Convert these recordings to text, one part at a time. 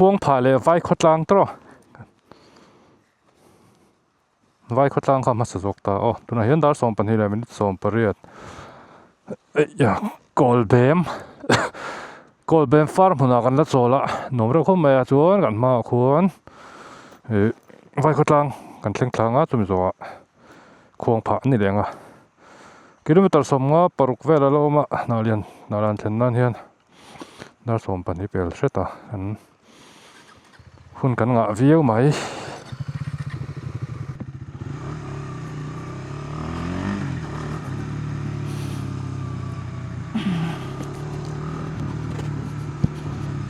Khuangphah leh vai khawtlang tawh vai khawtlang kha hmasa zawk ta aw tunah hian dar 12 leh minute 18 eia kawlbem kawlbem far hmunah kan la chawl a nuam reuh khawp mai a chuan kan hmaah khuan ih vai khawtlang kan thleng thlang a chumi zawhah khuangphah a ni leh ang a kilometer 56 vel a la awm a hnah lian hnah lan thlen nan hian. Dar 12 pel hret a an hun kan ngah viau mai.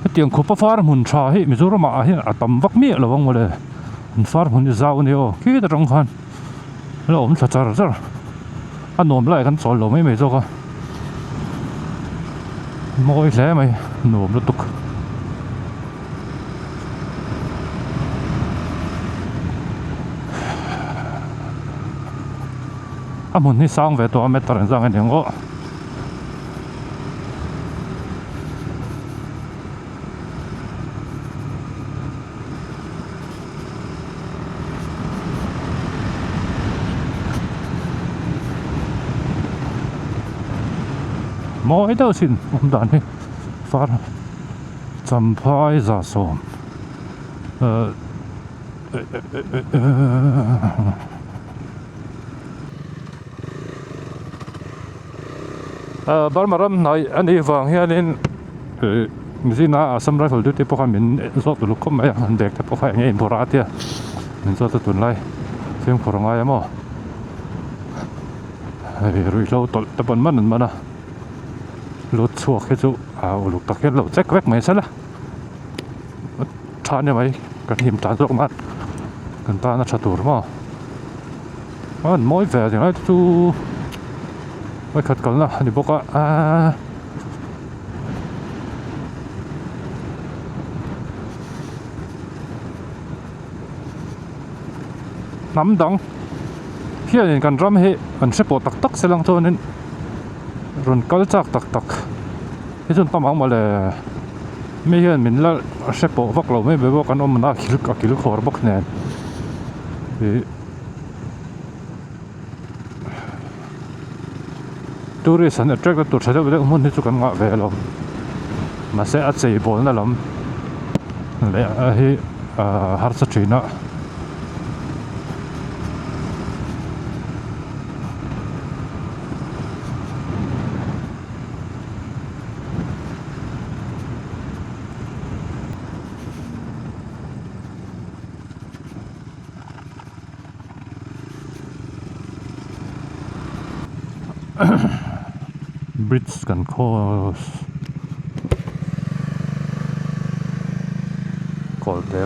Hetiang khawpa far hmun tha hi Mizoram ah hian a tam vak miah lo ang mawle an far hmun hi zau a ni aw khi ta tang khan la awm thla char char a nuam lai kan chawl lo mai mai zawk a mawi hle mai nuam lutuk. A hmun hi sang ve tawh a meter an zang a ni ang aw. Mawi deuh sin awm dan hi far champhai za sawm eh eh Burma ram hnaih a nih vang hianin ih Zina Assam Rifle duty pawh khan min zawt uluk khawp mai a an bag te pawh kha eng nge inphawrh a tia min zawt a tunlai fimkhur a ngai a maw hei ruihhlo tawlh te pawn man an man a lut chhuak hi chu ah uluk tak hian lo check vek mai sela tha ania mai kan hlim tan zawk nan kan tan a tha tur maw an mawi ve a tingai te chu vawikhat kalna a ni bawk a aaa. Hnam dang hianin kan ram hi an hre pawh tak tak se lang chuanin rawn kal chak tak tak hi chuan tam ang mawle mi hian min la hre pawh vak lo mai mai bawk an awm a a kil khawr bawk nen ih Tourist an attract na tur tha deuh deuh hmun hi chu kan ngah ve alawm mahse a chei bawlna lam leh a hi ahh harsa thin a. Bridge kan cross kawl te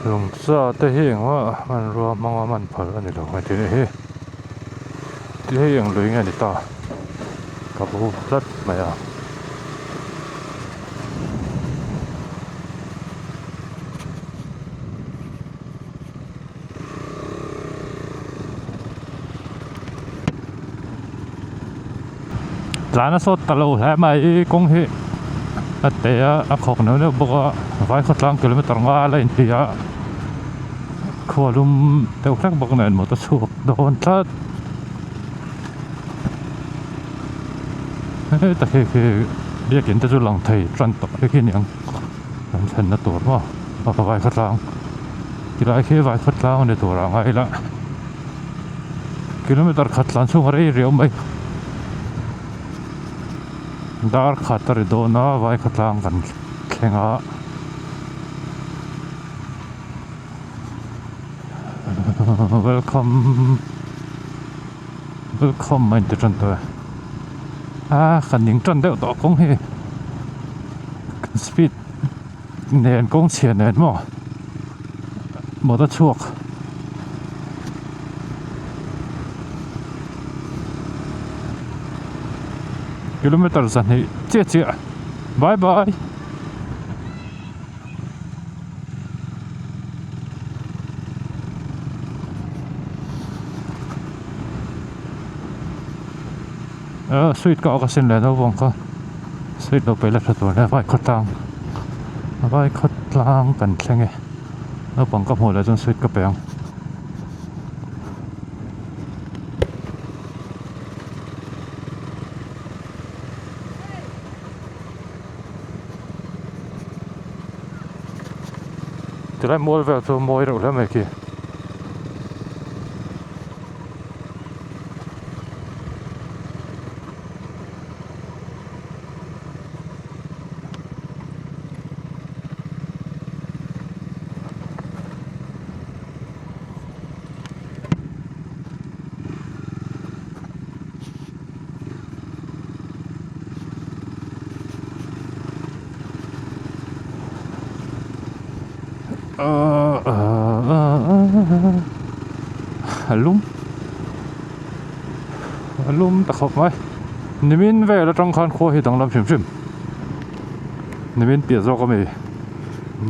lungcha te hi engmah hmanrua hmanga hman phal a ni lo hei tih hi ti hei eng lui nge ni ta ka bo tlat mai a. Tlan a sawt ta lo hle mai kawng hi a te a a khawk neuh neuh bawk a vai khawtlang kilometer nga la inti a khua lum deuh hlek bawk nen motor chhuak dawn tlat heta khi khi biakin te chu lang thei tan tawh te khi aniang kan thlenna tur maw a vai khawtlang tilai khi vai khawtlang a ni tur ah ngai ila kilometer khat tlan chhung a rei riau mai dar khat a ri dawn a vai khawtlang kan thleng a welcome welcome a inti tan tawh e a kan ning tan deuh tawh kawng hi speed nen kawng chhia nen maw motor chhuak kilometer zahnih chiah chiah bye bye. Sweet ka awk asin le naupang kha sweet lo pe la tha tur hle vai khawtlang. Vai khawtlang kan thleng e naupang ka hmuh leh chuan sweet ka pe ang. Tilai mual vel chu mawi reuh hle mai khi. A lum a lum ta khawp mai nimin vel atang khan khua hi danglam hrim hrim nimin piah zawk ami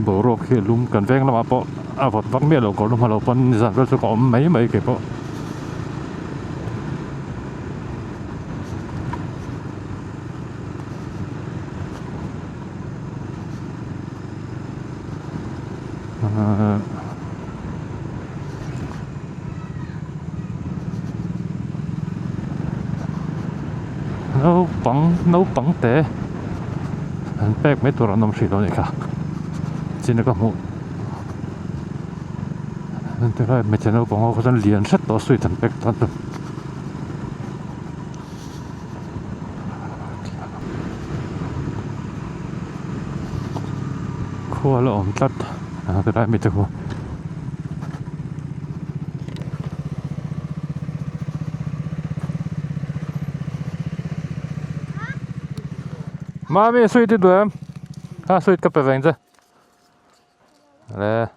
boruak hi a lum kan veng lamah pawh a vawt vak miah lo kawr lum halo pawn nizan vel chu ka awm mai mai kei pawh. Naupang naupang te an pek mai tur an awm hrih lo a nih kha chin a ka hmuh entir a hmeichhe naupang ho kha chuan lian hret tawh sweet an pek tan chu. Khua la awm tlat a tilai mite khu. Mami sweet i duh em? A sweet ka pe veng che. Le.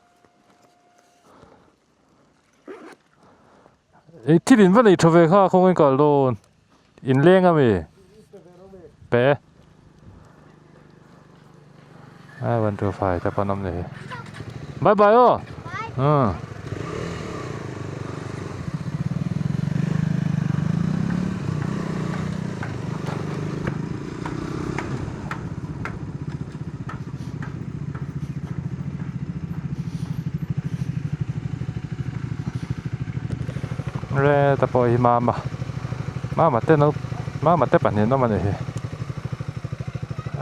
Ei thil in va nei tha ve kha kawng in kal dawn in leng a mi pe a 1 2 5 te pawn awm ni hi bye bye aw umm. Reta pawh hi mama mama te no mama te pahnih an awm a nih hi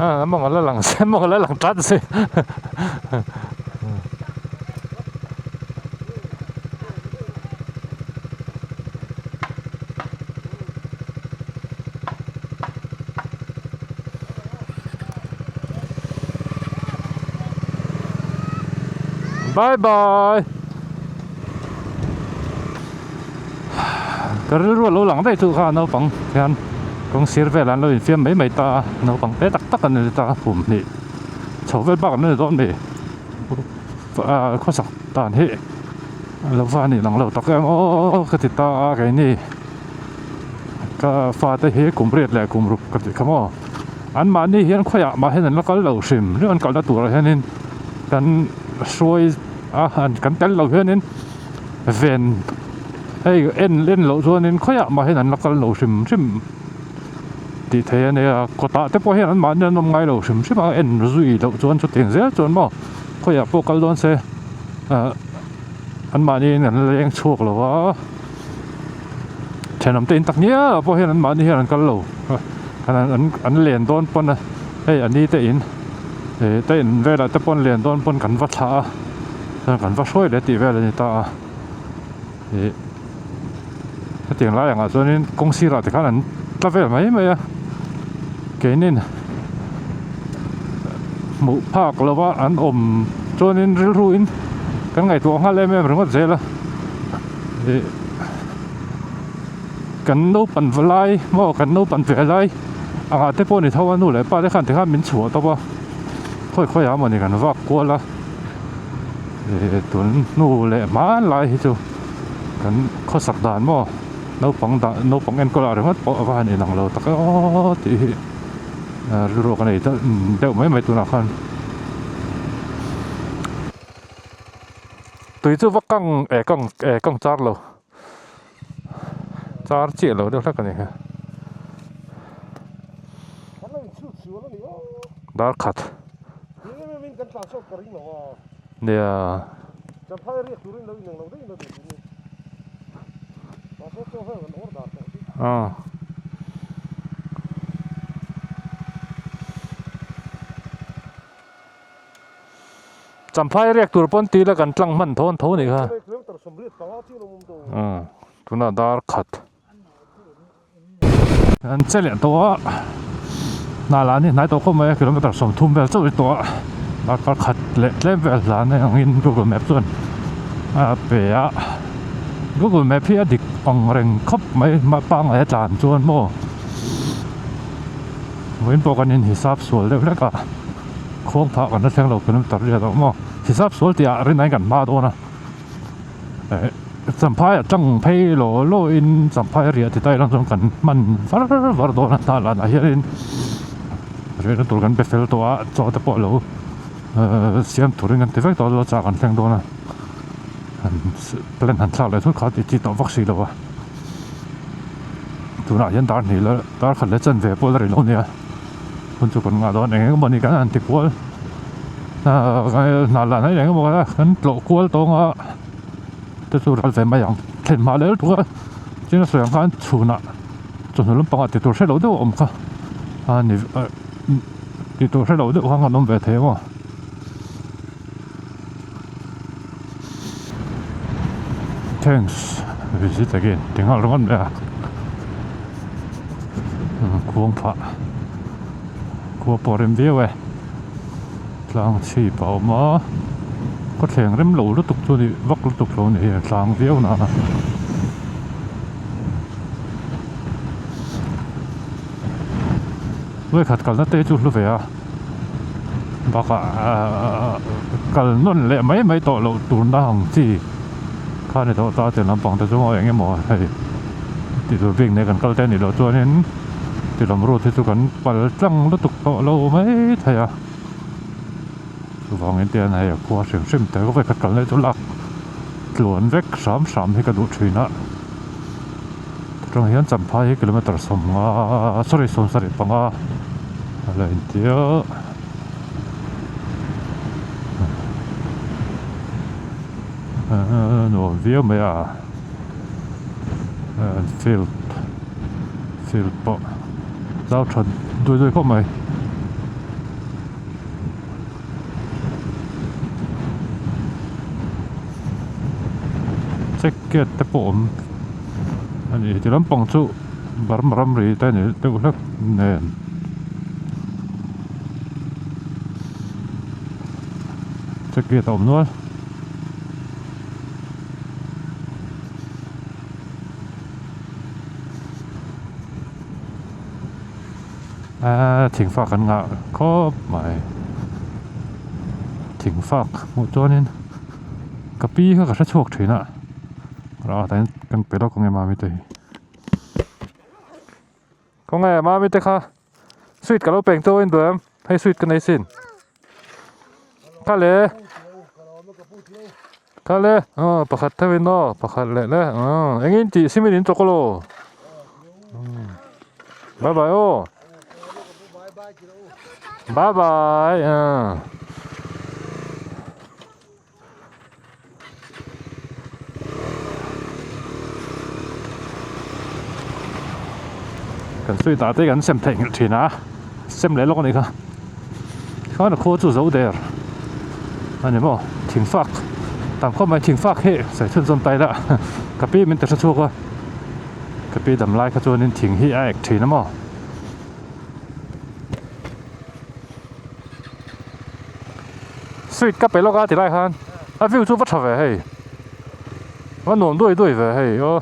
ah mawng a la lang mawng a la lang tat zui Bye bye Ka rilru a lo lang daih chu kha naupang hian kawng sir velah an lo infiam mai mai ta a naupang te tak tak an ni ta a kum hnih chho vel bak an la ni dawn mi ah khawsak dan hi a lo va nih lang lo tak em aw ka ti ta a keini. Ka fate hi kum riat leh kum ruk ka tih kha maw an mahni hian khawiah mah hian an la kal lo hrim hrim an kalna turah hianin kan hruai a an kan tel lo hianin ven hei en en loh chuanin khawiah mah hian an la kal lo hrim hrim tih theih a nia kawtah te pawh hian an mahni an awm ngai lo hrim hrim a en zui loh chuan chutiang zel chuan maw khawiah pawh kal dawn se ah an mahni in an leng chhuak lo va. Thenawm te in tak ngial ah pawh hian an mahni hian an kal lo an an len dawn pawn a hei a ni te in ih te in velah te pawh an len dawn pawn kan va thlah a chuan kan va hruai leh tih vel a ni ta a ih hetiang lai angah chuanin kawng sirah te khan an tla vel mai mai a keinin hmuh phak lova an awm chuanin rilru in kan ngaihtuah nghal em em ringawt zel a. Ih kan naupan va lai maw kan naupan ve lai angah te pawh ni tho a nu leh pa te khan tikhan min chhuah tawp a khawi khawi ah mawni kan vak kual a ih tun hnu leh hmanlai hi chu kan khawsak dan maw naupang dah naupang enkawl ah ringawt pawh a va han inang lo tak e aw tih hi rilru ka nei deuh mai mai tunah khan. Tui chu va kang eh kang eh kang char lo char chiah lo deuh hlek a ni kha dar khat. Nia. Aw. Champhai riak tur pawn tila kan tlang hman thawn tho nih kha. Umm tunah dar khat. An che leh tawh a, hna lah ni hnai tawh khawp mai a kilometer 30 vel chauh i tawh a, darkar khat leh tlem vel hlan a angin google map chuan a pe a, google map hi a dik ang reng khawp mai pangngai a tlan chuan maw vawiin pawh kan inhisap sual deuh hlek a, khuang phah kan la thleng lo kilometer riat a awm a, hisap sual tih ah rin aiin kan hma dawn a. Champhai a tang phei law law in champhai a riah ti ta ila chuan kan hman var var dawn a hna lanah hianin riahna tur kan be fel tawh a chaw te pawh a lo siam turin kan ti vek tawh a lo chah kan thleng dawn a plan han thlak leh thut kha tih chi tawh vak si lo a tunah hian dar hnih la dar khat leh chanve pawh la ri lo nia hun chu kan ngah dawn eng eng emawni kan han ti kual hna lah eng emaw kan tlawh kual tawng a te chu ral ve mai ang thlen hma leh lutuk a tin a sawi ang khan chhunah chawhnu lampangah tih tur hre lo deuh a awm kha a ni tih tur hre lo deuh khan kan awm ve thei ang aw. Thanks visit again ti nghal ringawt mai a khuang phah khua pawh a rem viau e tlang chhip a awm a khawthleng rem lo lutuk chu a ni vak lutuk lo a ni hi tlang viau nana. Vawikhat kalna te chu hlu ve a bakah kal nawn leh mai mai tawh loh turna ang chi kha ni tawh ta tiang lampang te chu eng emaw hei ti tur bik nei kan kal te a nih loh chuanin ti lam route hi chu kan pal tlang lutuk tawh lo mai thei a chuvangin te hian hei a khua hrim hrim te vawikhat kalna hi chu lak tluan vek hram hram hi ka duh thin a. Atang hian Champhai hi kilometer 50 sorry 75 a la inti a nuam viau mai a field field pawh zau tha duai duai khawp mai. Check gate te pawh awm a ni ti lampang chu Burma ramri te a ni deuh hlek nen check gate a awm nual. Aaa thing fak an ngah khawp mai thing fak hmuh chuanin ka pi kha ka hre chhuak thin a ah tah hian kan pe lawk ang e mami te hi khawnge mami te kha sweet ka lo peng chu a induh em hei sweet ka nei sin. Kha le kha le aw pakhat theuh in aw pakhat leh le aw eng in tih sim in in chawk alo bye bye aw bye bye ah. Kan sweet ah te kan sem theih nghilh thin a sem leh lawk a nih kha khan a khua chu zo der a ni maw thing fak tam khawp mai thing fak hi sawi chhun zawm ta ila ka pi min ti hre chhuak a ka pi dam lai kha chuanin thing hi a ek thin a maw. Sweet ka pe lawk a ti lai khan a view chu va tha ve hei va nuam duai duai ve hei aw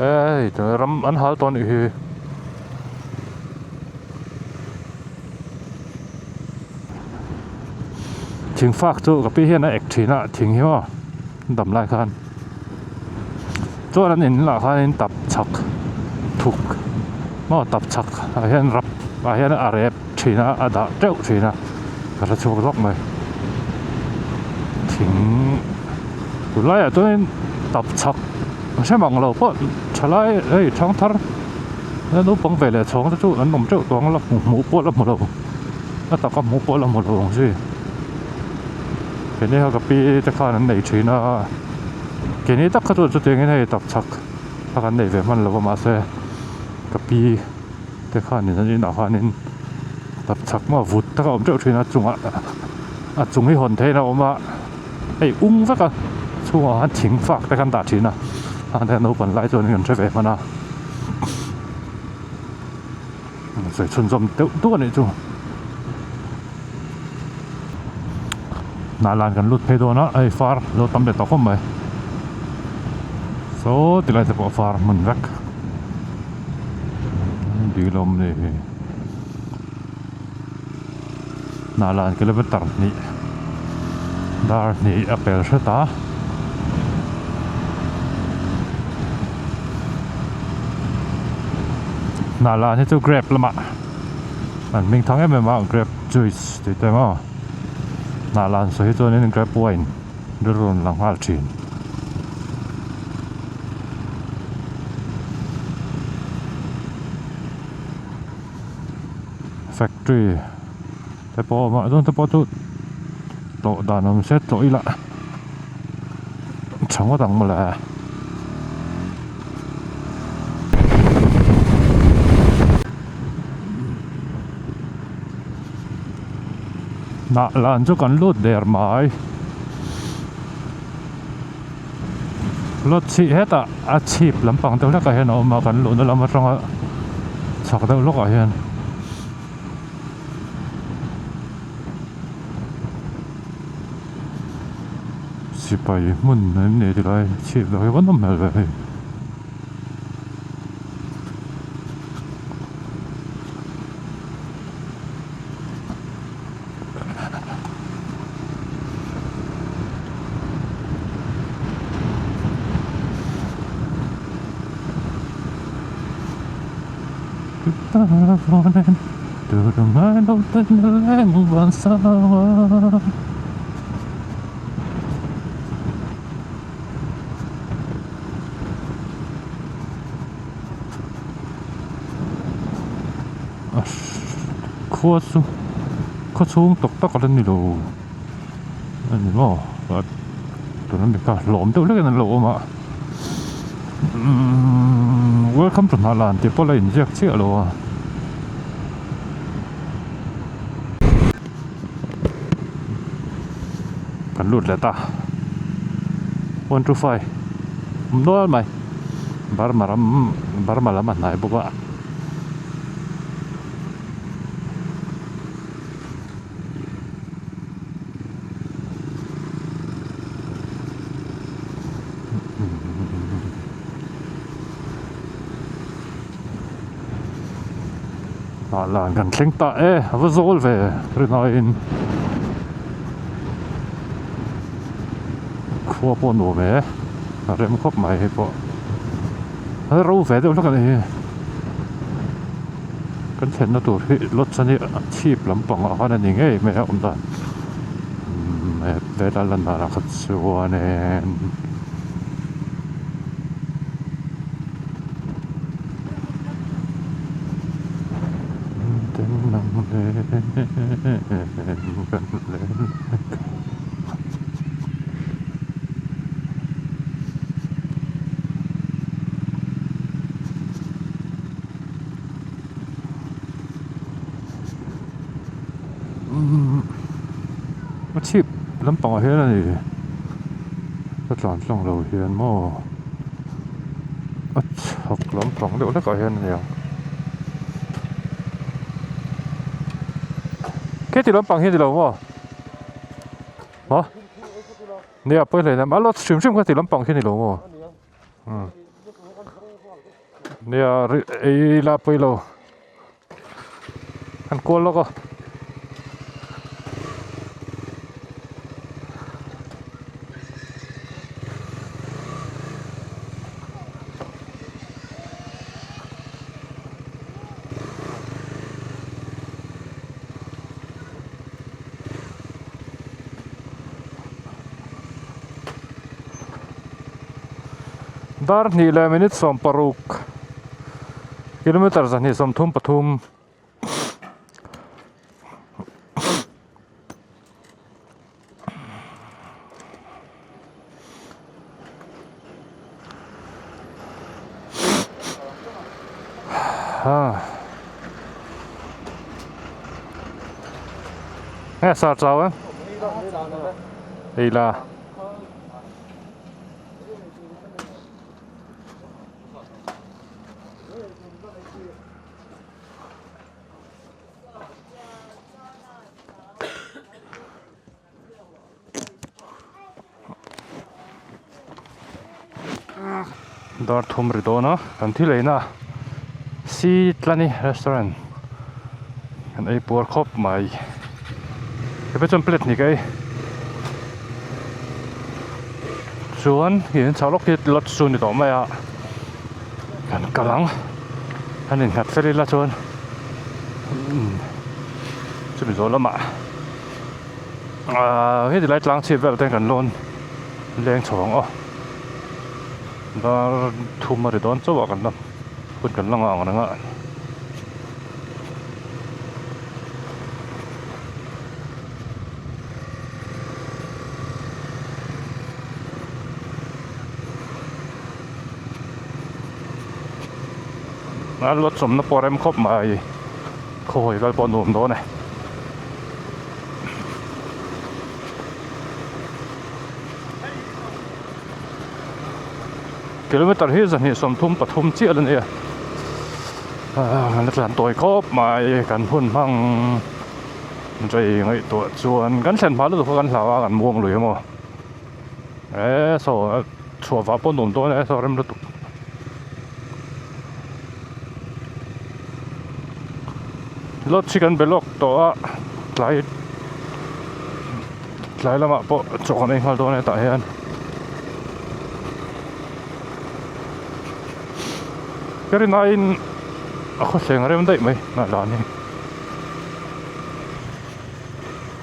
eh hei ram an hal tawh a nih hi. Thing fak chu ka pi hian a ek thin a thing hi maw dam lai khan chuan an in lah khanin tap chhak thuk maw tap chhak ah hian rap ah hian a rep. Thin a a dah teuh thin a ka hre chhuak zawk mai thing tunlaiah chuanin tap chhak a hre mang lo pawh thalai hei thangthar naupang ve leh chhawng te chu an awm teuh tawh ang la hmuh pawh la hmu lo. A taka hmuh pawh la hmu lo ang chi. Keini kha ka pi te khan an nei thin a, keini tak kha chuan chutiangin hei tapchhak kha kan nei ve hman lo va mahse ka pi te khanin an inah khanin tapchhak maw vut tak a awm teuh thin a chungah a chung hi hawn theihin a awm a hei ung vek a chhungah khan thing fak te khan dah thin a hang te khan naupang lai chuan kan hre ve hman a. Sawi chhunzawm deuh duh a nih chu. Hnah lan kan lut phei dawn a, hei far lo tam leh tawh khawp mai. Saw ti lai te pawh far hmun vek. Dil a awm ni hi. Hnah lan kilometer hnih dar hnih a pel hret a. Hnah lan hi chu grape lamah an hming thang em em a grape juice tih te maw hnah lan sawi hi chuanin grape wine rilru an lang nghal thin. Factory te pawh a awm a chuan te pawh chu tlawh dan awm se tlawh ila tha ngawt ang mawle. Hnah lan chu kan lut der mai lot chhih hetah a chhip lampang deuh hlekah hian a awm a kan luhna lam atanga chhak deuh lawkah hian. Sipai hmun an ni tilai chhip deuh hi va nawm hmel ve hei. Khua chu khaw chhung tawk tak ala ni lo a ni maw tuna mi kha hlawm deuh hlekin an lo awm a umm welcome to Hnahlan tih pawh la inziak chiah lo a. Kan lut leh ta 125 awm nual mai Burma ram Burma lam a hnai bawk a. Ah lan kan thleng ta e a va zawl ve rinaiin khua pawh nuam e a rem khawp mai hei pawh a ro ve deuh hlek a ni hi kan thlenna tur hi lodge a nia chhip lampangah khan a ni ngei mai a awm dan vela lan danah kha chuanin. A chhip lampangah hian a ni ka tlan tlang lo hian maw a chhak lampang deuh hlekah hian a ni ang kheti lampang hi a ni lo maw ha nia pawi hle lam a lot hrim hrim kha ti lampang khi a ni lo maw nia ei la pawi lo. An kual lawk a. Dar hnih leh minute 16. Kilometer 233. Ha. Nge sar chau em? Ei la. Dar thum ri dawn a kan thil eina Sitlani restaurant kan ei puar khawp mai hepa chuan plate hnih ka ei chuan in chho lawk hi lodge chu a ni tawh mai a kan kal ang an innghat fel ila chuan chumi zawh lamah. Ahh heti lai tlang chhip vel te kan lawn leng chho ang aw dar thum a ri dawn chauh a kan la hun kan la nghah ang reng a. A luat chawmna pawh a rem khawp mai khaw hawi vel pawh a nuam dawn e. Kilometer hi zahnih 33 chiah la ni a ah la tlan tawi khawp mai kan hun hmang rei ngaihtuah chuan kan thlen hma lutuk kha kan hlau a kan muang lui emaw e saw chhuah vah pawh nuam dawn e saw rem lutuk. Lodge hi kan be lawk tawh a tlai tlai lamah pawh chaw kan ei nghal dawn a hetah hian ka rin aiin a khawthleng rem daih mai hnah lan hi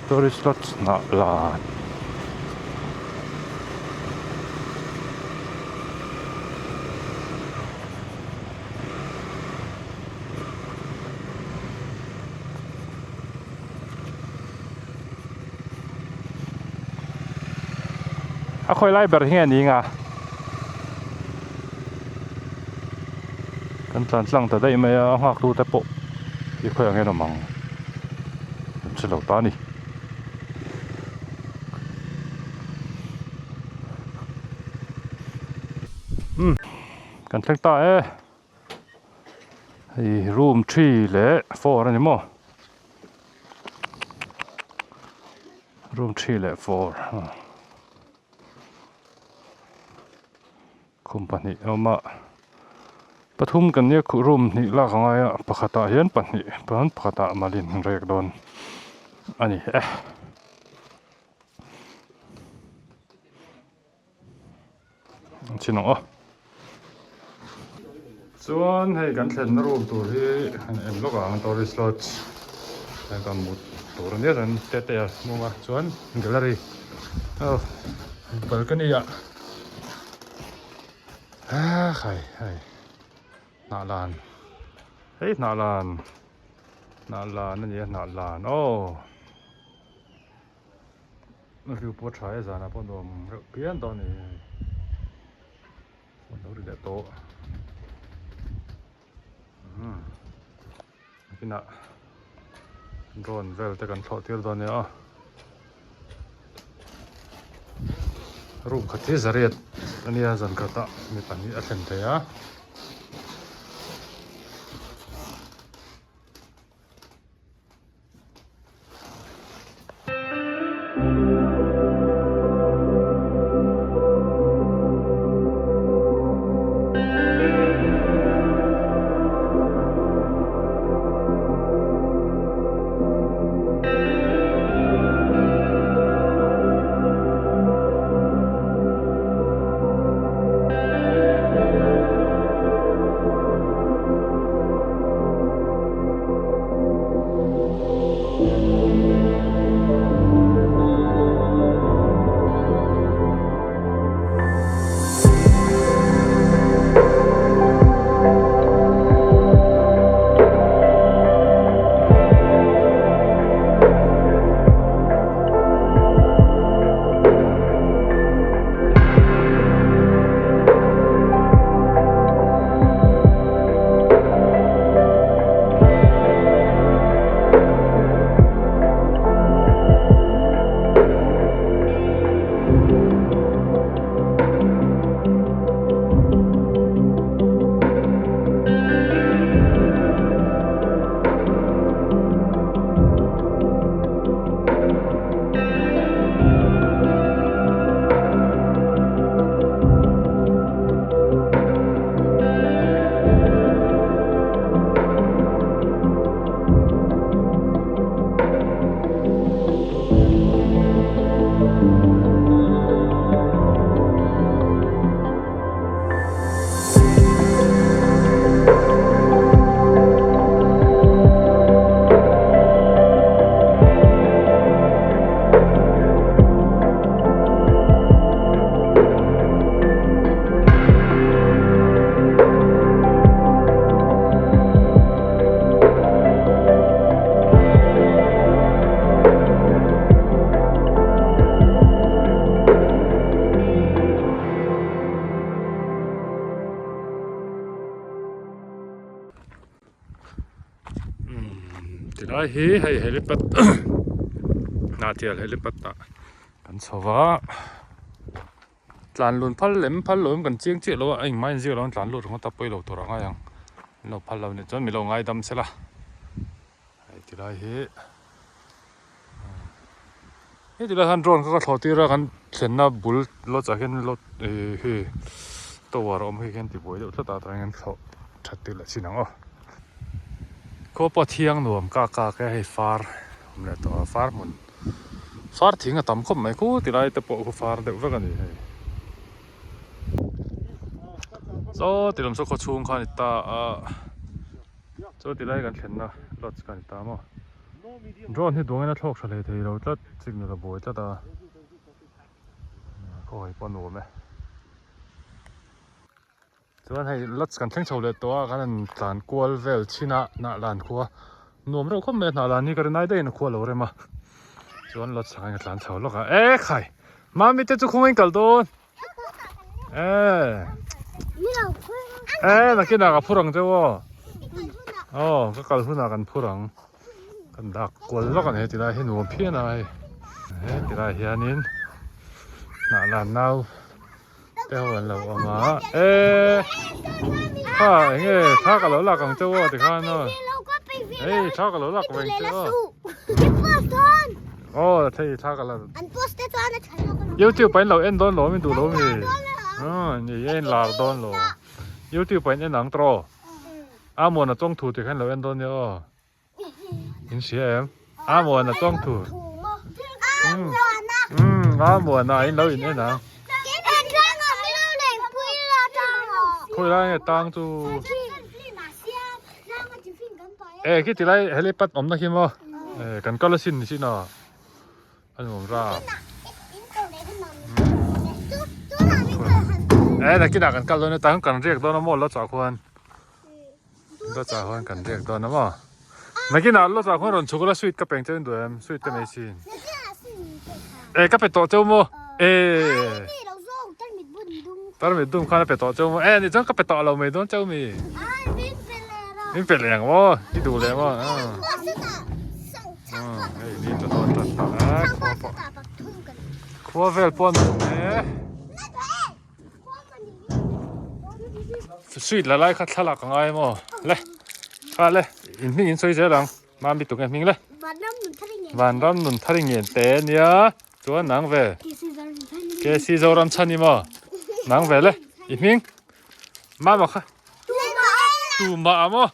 tourist lodge hnah lan. A khawi lai ber hi nge ni nga kan tlan tlang ta daih mai a a nghak tu te pawh hi khawi ang en awm ang an hre lo ta a ni. Kan thleng ta e. Hei room 3 leh 4 a ni maw room 3 leh 4 khum pahnih a awm a pathum kan nia khuh room hnih lak a ngai a pakhatah hian pahnih pakhatah malin rek dawn a ni e. An chhin ang aw. Chuan hei kan thlenna room tur hi han en lawk ang tourist lodge hei kan mut tur a nia chuan te te a hmung a chuan gallery aw balcony ah ah khai hei hnah lan hei hnah lan hnah lan a ni a hnah lan aw. A view pawh a tha e zanah pawh nuam reuh phian tawh a ni phone lo ri leh tawh umm nakinah drone vel te kan thlawh tir dawn nia aw room khat hi zariat a nia zan khatah mi pahnih a thlen thei a. Tilai hi hei helipad Hnahtial helipad ah kan chho va tlan lun phal lem phal lo in kan chiang chiah lo a engmah in ziak lo an tlan lut ringawt a pawi lo tur a ngai ang an lo phal lo nih chuan mi lo ngaidam sela hei tilai hi Heti lai hian drone kha ka thlawh tir a kan thlenna bul lawch ah khian lawt ih hi tower a awm hi khian tibuai deuh tlat a tah hian thlawh that tir leh chin ang aw. Khua pawh thiang nuam kak kak e hei far awm leh tawh a far hmun far thing a tam khawp mai khu ti lai te pawh khu far deuh vek a ni hei. Saw ti lam saw khaw chhung kha a ni ta a chaw ti lai kan thlenna lodge kha a ni ta maw. Drone hi duangin a thlawk tha hlei thei lo tlat signal a buai tlat a khaw pawh a nuam e chuan hei lodge kan thleng chho leh tawh a kan han tlan kual vel chhin a hnah lan khua nuam reuh khawp mai a hnah lan hi ka rin ai daihin a khua lo rem a chuan lodge ah khan ka tlan chho lawk a e khai mami te chu khawngaih in kal dawn e e nakinah ka phur ang cheu aw aw ka kal hunah kan phur ang. Kan dak kual vak a ni heti lai hi nuam phian a hei heti lai hianin hnah lan nau te ho an lo awm a e kha enge thla ka lo lak ang cheu aw tikhan aw hei thla ka lo lak veng cheu aw aw thei thla ka la youtube ah in lo en dawn lo min duh lo mi ni e in lar dawn lo youtube ah in en ang tawh. A muan a tawng thu tih khan lo en dawn nia aw. In hria em? A muan a tawng thu. Umm a muan a in lo in en ang. Khawi lai nge tang chu. E khi ti lai helipad awmna khi maw. E kan kal asin ni sin aw. A nuam ra. E nakinah kan kal dawn a tang kan riak dawn a maw lo chah khuan. Lo chah khuan kan riak dawn a maw. Nakinah lo chah khuan rawn chhuk la sweet ka peng cheu in duh em sweet te mai sin. E ka pe tawh cheu maw. E Tarmit dum khan a pe tawh cheu maw. E ni chuan ka pe tawh lo mai dawn cheu mi. Min pe leh ang maw i duh leh maw. Hei ni ta dawn tan ta a khua pawh khua vel pawh an awm e sweet la lai kha thlalak a ngai maw le kha le in hming in sawi zel ang mami tunge hming le vanram nun thar i ngen te ania chuan nang ve kc zoram chhan i maw nang ve le i hming mama kha Tuma a maw?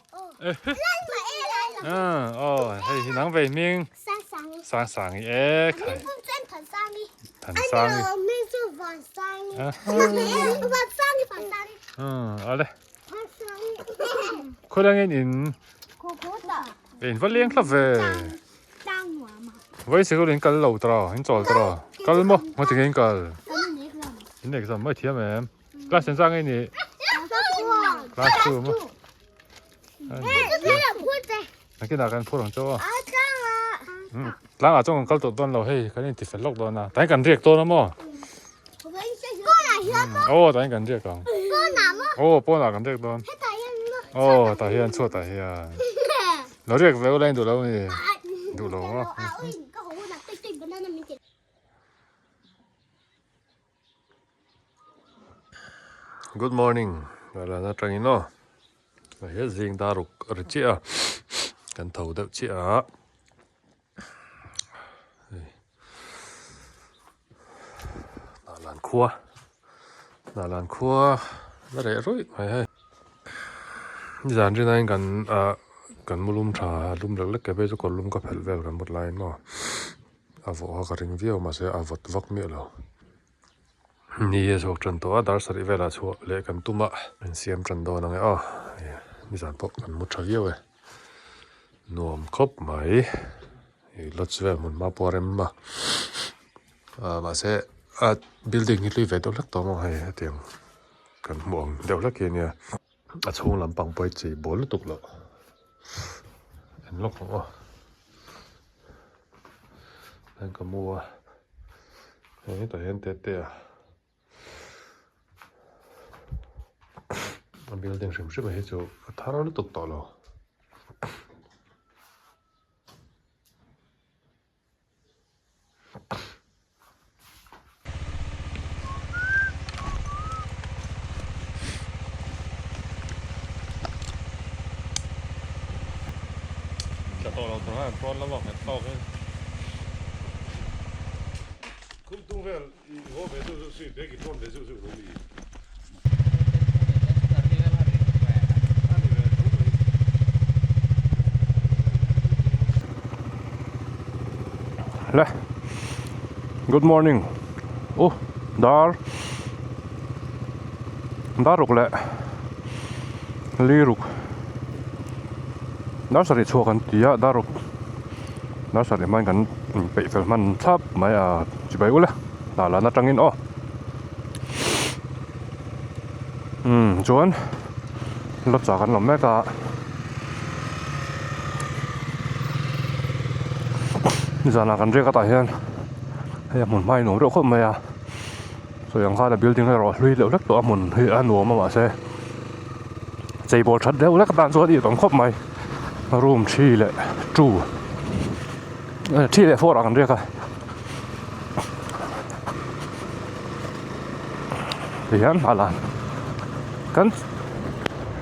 Aw hei hi nang ve hming Sang Sangi e khai Than Sangi Ale Khawi lang in in In va leng thlap ve Vai sikul in kal lo tawh in chawl tawh kal maw ngaw tinge in kal In exam mai thiam em Class eng zah nge ni? Class 2 maw? Nakinah kan phur ang chauh a. Tlangah chuan kan kal tawh dawn lo hei kan inti fel lawk dawn a. Tain kan riak dawn a maw? Aw tain kan riak ang. Aw pawnah kan riak dawn. Aw tah hian chhuatah hian. Lo riak ve ula in duh lo ni? Duh lo maw? Good morning Lalana atangin aw he zing dar ruk a ri chiah a kan tho deuh chiah a Hnahlan khua Hnahlan khua la reh ruih mai hei nizan rinaiin kan ah kan mu lum tha lum lek lek ke phei chu kawr lum ka phelh vel kan mut laiin maw. A vawh a ka ring viau mahse a vawt vak miah lo. Ni a chhuak tan tawh a dar sarih velah chhuah leh kan tum a an siam tan dawn ang e aw nizan pawh kan mu tha viau e nuam khawp mai ih lodge vel hmun hma pawh a rem a ah mahse a building hi hlui ve deuh hlek tawh maw hei hetiang kan hmuh ang deuh hlek hi a nia a chhung lampang pawh hi chei bawl lutuk loh en lawk ang aw. Heng ka mu a hei hetah hian te te a a building hrim hrim hi chu a thar lutuk tawh lo. tawh lo tur hian pawn lama nghet tawk in. Khumtung vel i haw ve zeuh zeuh si, bag i tlawn ve zeuh zeuh lo mi? A ni ve tho mai. Le good morning u dar dar ruk leh li ruk dar sarih chhuak an ti a dar ruk dar sarih hmain kan inpeih fel hman thlap mai a chibai ula hnah lan atangin aw umm chuan lawcha kan lawm mek a. Nizanah kan riak atah hian hei a hmun hma hi nuam reuh khawp mai a sawi ang khan a building erawh a hlui deuh hlek tawh a hmun hi a nuam a mahse cheibawl that deuh hlek atan chuan ih awm khawp mai room 3 leh 2 3 leh 4 ah kan riak a tihian a lan kan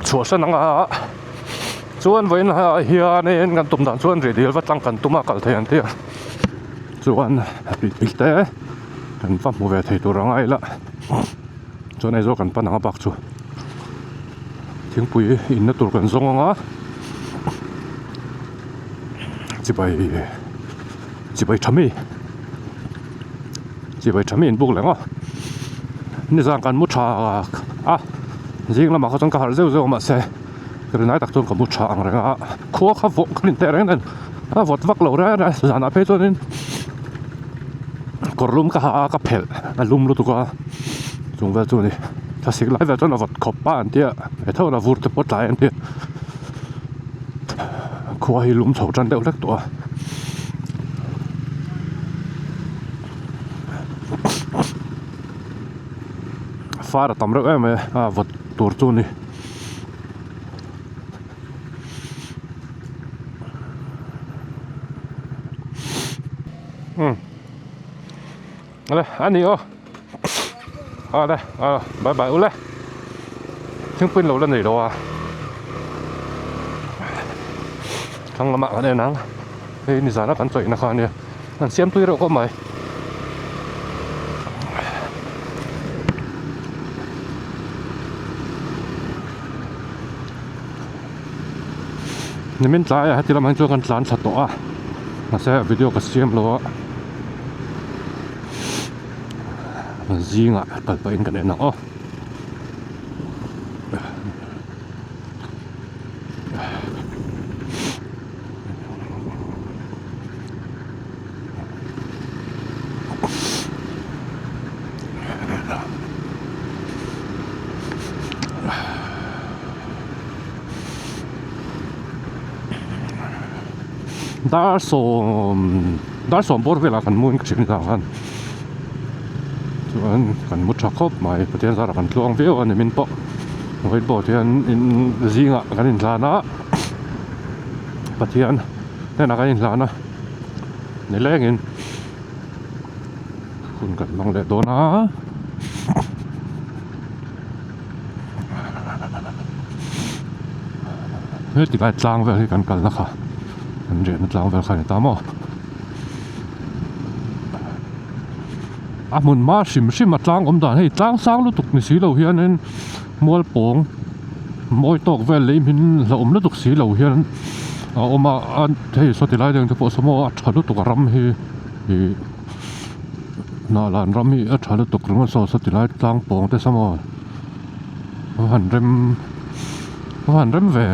chhuahsan ang a chuan vawiin ah hianin kan tum dan chuan rihdil va tlang kan tum a kal thei ang tih a chuan rihdil te kan va hmu ve thei tur ang a ila chuan Aizawl kan pan ang a bak chu thingpui inna tur kan zawng ang a chibai chibai tha mi chibai tha mi inbuk leh ngawt nizan kan mu tha a zing lamah kha chuan ka harh zeuh zeuh a mahse ka rinai tak chuan ka mu tha ang reng a khua kha vawh ka rin teh reng nen a vawt vak lo reng a zanah phei chuanin kawr lum ka ha a ka phelh a lum lutuk a chung vel chu a ni thlasik lai vel chuan a vawt khawp a an tia he tho a vur te pawh tlai an tia khua hi lum chho tan deuh hlek tawh a. Far a tam reuh em mai a a vawt tur chu a ni. Umm ale a ni aw ale a bye bye ule thingpui lo la nei lo a thlang lamah kan en ang hei nizana kan chawihna kha ania an siam tui reuh khawp mai. Nimin tlaiah heti lamah hi chuan kan tlan thla tawh a mahse video ka siam lo a zingah kal pahin kan en ang aw. Dar sawm dar sawm bawr velah kan mu in ka hria ni ang khan chuan kan mu tha khawp mai Pathian zarah kan tluang viau a ni min pawh whiteboard hian in zingah kan inhlan a Pathian hnenah kan inhlan a nilengin hun kan hmang leh dawn a. Heti lai tlang vel hi kan kalna kha kan riahna tlang vel kha a ni ta maw a hmun hma hrim hrim a tlang awm dan hei tlang sang lutuk ni si lo hianin mual pawng mawi tawk vel lei hmin hlauhawm lutuk si lo hian a awm a a hei saw ti lai deuh te pawh saw maw a tha lutuk a ram hi ih hnah lan ram hi a tha lutuk ringawt saw saw ti lai tlang pawng te saw maw a han rem a han rem ve.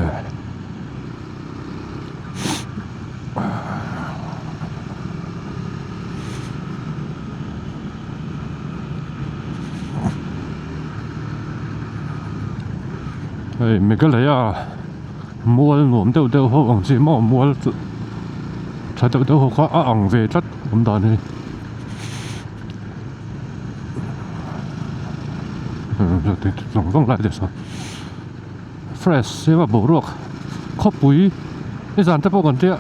Hei Meghalaya mual nuam deuh deuh ho ang chi maw mual chu tha deuh deuh ho kha a ang ve tlat awm dan hi zawng zawng lai te sawn fresh ema boruak khawpui nizan te pawh kan tia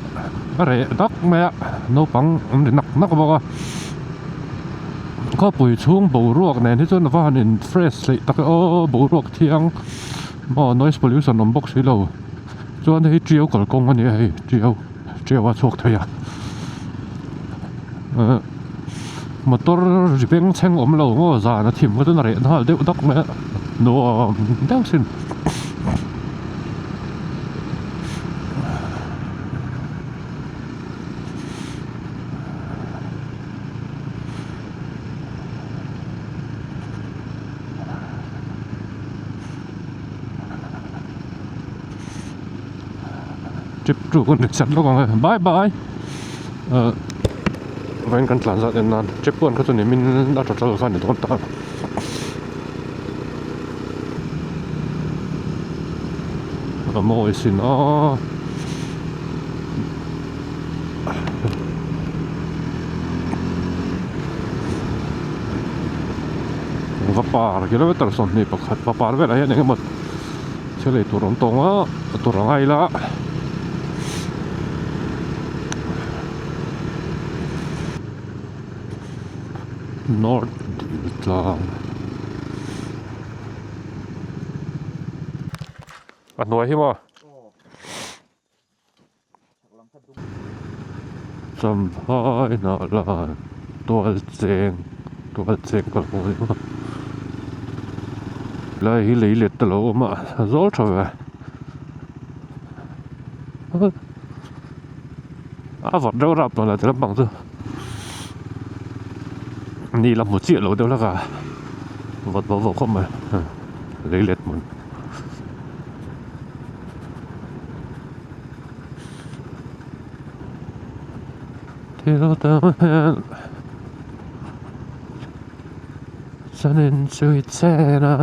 a reh dak mai a naupang an ri nak nak bawk a khawpui chhung boruak nen hi chuan a va han in fresh hleih tak e aw boruak thiang maw noise pollution awm bawk si lo chuan hei tiau kalkawng a ni a hei tiau. Ṭiau a chhuak thei a eh motor ri beng chheng awm lo maw zan a thim kha chuan a reh nghal deuh dak mai a nuam deuh sin. Trip tu kan ri chat lawk ang e bye bye ah vawiin kan tlan zat en nan trip pawh an kha chu ni min a tha tha lo kha a ni dawn ta a mawi sin a. Vapar kilometer 21 vapar velah hian engemaw thil ei tur awm tawh ang a tur a ngai ila north dil tlang a hnuai hi maw. Champhai hnah lan tual cheng tual cheng ka lo ni a lai hi lei let te lo awm a a zawl tha ve a vawt reuh rap tawh lo ti lampang chu ni la hmu chiah lo deuh hlek a vawt vawh vawh khawp mai lei let hmun. Thil tam hian chuanin chui chen a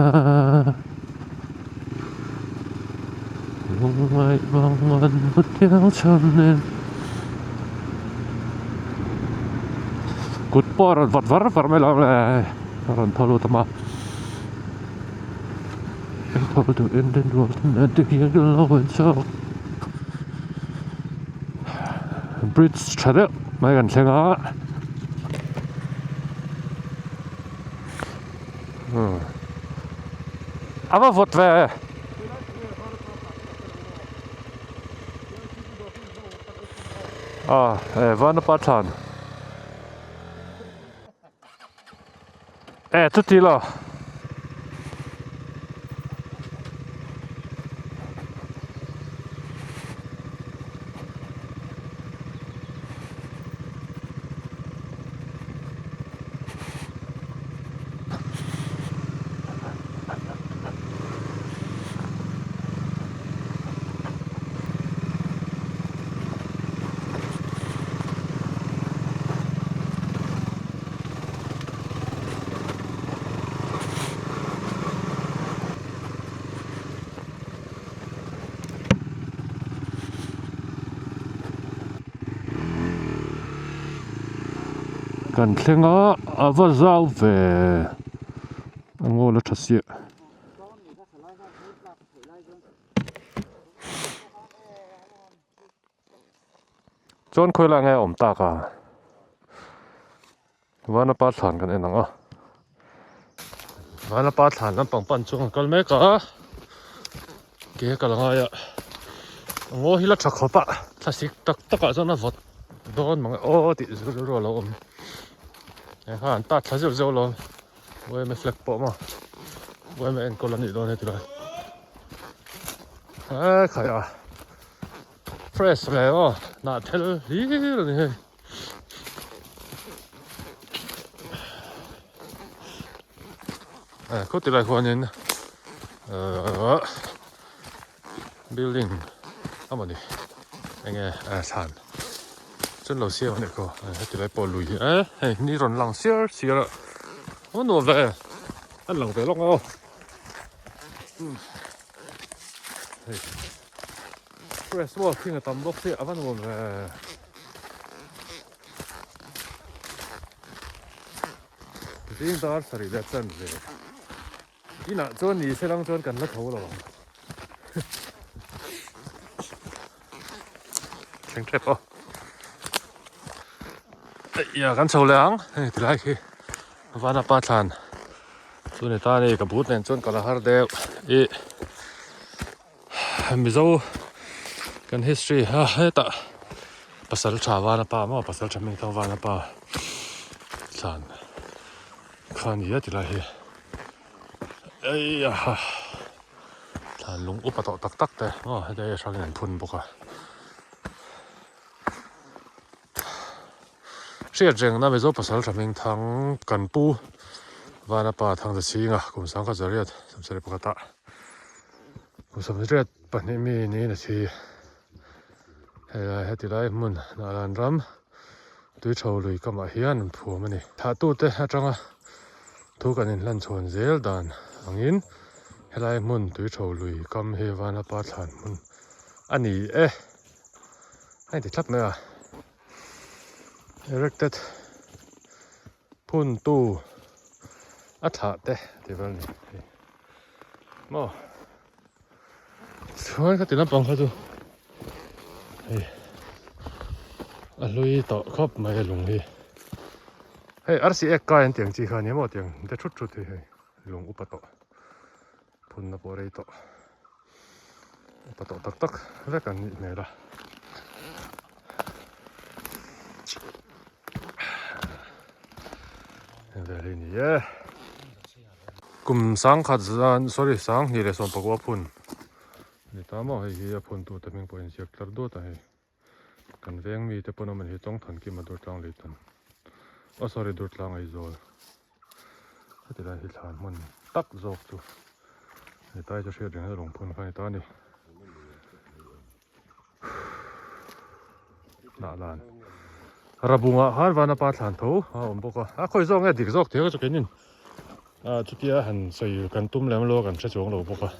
lungngaih vang an hmu thiang chhanin kut pawh a rawn vawt var var mai lo le a rawn tho lut a ma. Bridge tha deuh mai kan thleng a a va vawt ve a e vanapa thlan. E chuti lo. Kan thleng a a va zau ve a ngawl a tha siah. Chuan khawi lai nge a awm tak a Vanapa thlan kan en ang a Vanapa thlan lampang pan chuan kan kal mek a ke kal a ngai a a ngaw hi la tha khawp a thlasik tak tak ah chuan a vawt dawn mang e aw tih zir rilru a lo awm he kha an tat thla zeuh zeuh alawm yma flag pawh maw yma enkawl a nih dawn heti lai he khai a. Fresh ve aw hnah thel hlir a ni hei. Eh khaw tilai khuanin ehh building a mawni enge eh thlan chuan lo siam a nih khaw heti lai pawh lui hi eh hei ni rawn lang siar siar a a nuam ve a lang ve lawk ang aw. Hei. Fresh maw thing a tam bawk si a va nuam ve. Zing dar sarih leh chan ve. Inah chuan ni se lang chuan kan la tho lo ang. Thleng tep aw. Ia kan chho leh ang hei tilai khi Vanapa thlan chu ni ta a ni ka but nen chuan ka la har deuh ih Mizo kan history a hetah. Pasal tha vana pa maw pasal tha hming thang vana pa thlan kha a ni a ti lai hi eiaha thlan lung upa tawh tak tak te maw heta hei a hrangin an phun bawk a hriat rengna Mizo pasal tha hming thang kan pu vana pa Thangzachhinga kum sangkhat zariat sawmsarih pakhatah kum sawmriat pahnih mi niin a thi. Helai heti lai hmun Nahlan ram tui tho lui kamah hian an phuam a ni. Thlahtute atanga thu kan inhlan chhawn zel dan angin helai hmun tui tho lui kam hi Vanapa thlan hmun a ni e. A inti thlap mai a. Erected phuntu a thlah te tih vel a ni maw. Chuan ka ti lampang kha chu hei a hlui tawh khawp mai a lung hi hei arsi ek kai an tiang chi kha nia maw tiang de thut thut hi hei lung upa tawh phunna pawh rei tawh upa tawh tak tak vek an nih hmel a. Heng vel hi a ni e. Kum sangkhat zan sorry sanghnih leh sawmpakua phun a ni ta maw hei hi a phun tute hming pawh a inziak tlar duat a hei kan veng mite pawn awm a ni hi Chawngthan Kima Durtlang Leitan aw sorry Durtlang Aizawl heti lai hi thlan hmun tak zawk chu ni ta hi chu hriat reng a lungphun kha a ni ta a ni. Hnah lan Rabungah khan Vanapa thlan tho a awm bawk a a khawi zawk nge dik zawk thei ka chu keinin ah chutia han sawi kan tum lem lo a kan hre chuang lo bawk a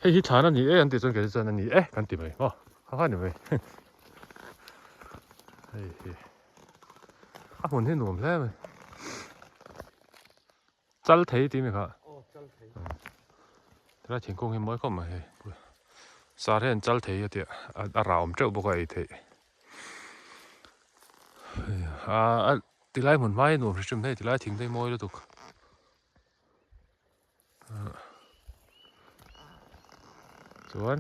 hei hi thlan a ni e an tih chuan kei chuan a ni e kan ti mai maw kha kha ni mai hei hi a hmun hi nuam hle mai Chal thei tih mi kha. Aw chal thei. Tilai thingkung hi mawi khawp mai hei. Sar hian chal thei a tia a rah awm teuh bawk a ei theih. A tilai hmun hma hi nuam hrim hrim hei tilai thing te hi mawi lutuk. Chuan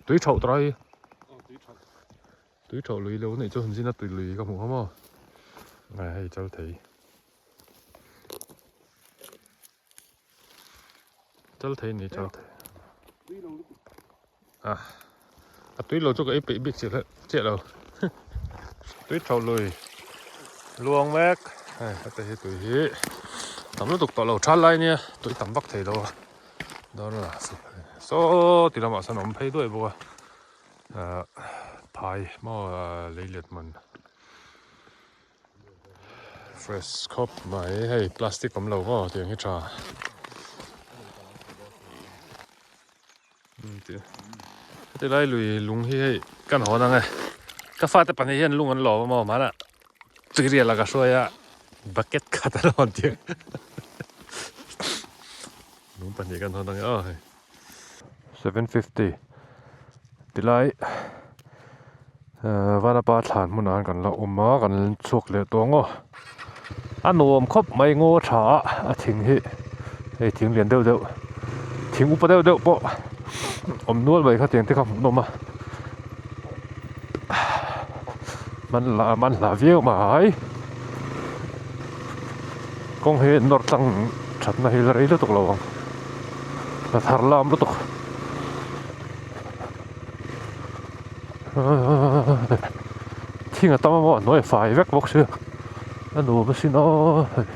tui thauh tawh hi. Aw tui thauh. Tui thauh lui lo neih chu han zin a tui lui ka hmuh kha maw. Hei chal thei. Chal thei ni chal thei. Ah. A tui lo chu ka ei peih bik chiah chiah lo. Tui tho lui. Luang mek. Hei heta hi tui hi tam lutuk tawh lo thal lai nia tui tam vak thei lo a. Dawn a saw ti lamah sawn a awm phei duai bawk a. Ah phai maw leilet hmun. Fresh khawp mai hei plastic awm lo maw tiang hi tha heti lai lui lung hi hei kan hawn ang e ka fate pahnih hian lung an lawm a maw hmanah tuirial ah ka hruai a bucket khat an hawn tir lung pahnih kan hawn ang e aw hei. 750 tilai Vanapa thlan hmunah hian kan la awm a kan chhuak leh tawh ang aw a nuam khawp mai ngaw tha a a thing hi hei thing lian deuh deuh thing upa deuh deuh pawh awm nual mai kha tiang te kha hmuhnawm a man la man hla viau mai kawng hi nawr tlang thatna hi la rei lutuk lo ang. La thar lam lutuk thing a tam a maw a hnuai a fai vek bawk sia a nuam asin aw hei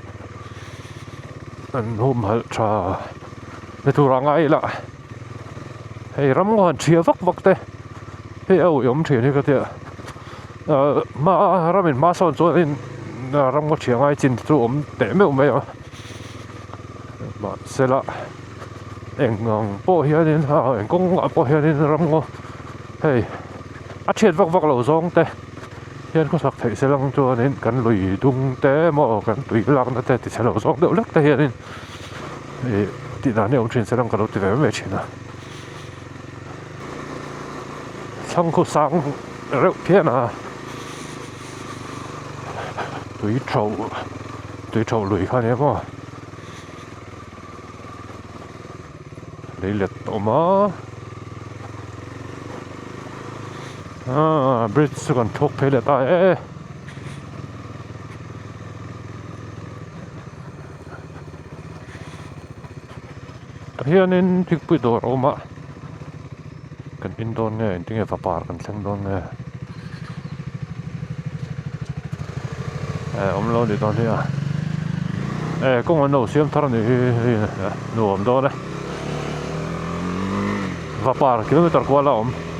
an humhalh tha ni tur ah ngai ila hei ram ngaw han ṭhia vak vak te hei a awih awm ṭhin hi ka tia ahh hma ramin hma sawn chuanin ram ngaw ṭhia ngai chin chu awm teh meuh mai a. Mahsela eng ang pawh hianin a eng kawng ah pawh hianin ramngaw hei a thiat vak vak lo zawng te hian khawsak theih se lang chuanin kan lui dung te emaw kan tui lakna te ti chhe lo zawng deuh hlek te hianin ih tih dan hi a awm thin se lang ka lo ti ve mai thin a thlang khu sang reuh phian a. Tui tho tui tho lui kha nia maw lei let a awm a Aaa bridge chu kan thlawk phei leh ta e. Tah hianin thingpui dawr a awm a kan in dawn nge engtinge vapar kan thleng dawn nge eh awm lo a nih dawn hi a eh kawng an lo siam thar a nih hi hei nuam dawn e vapar kilometer kual a awm.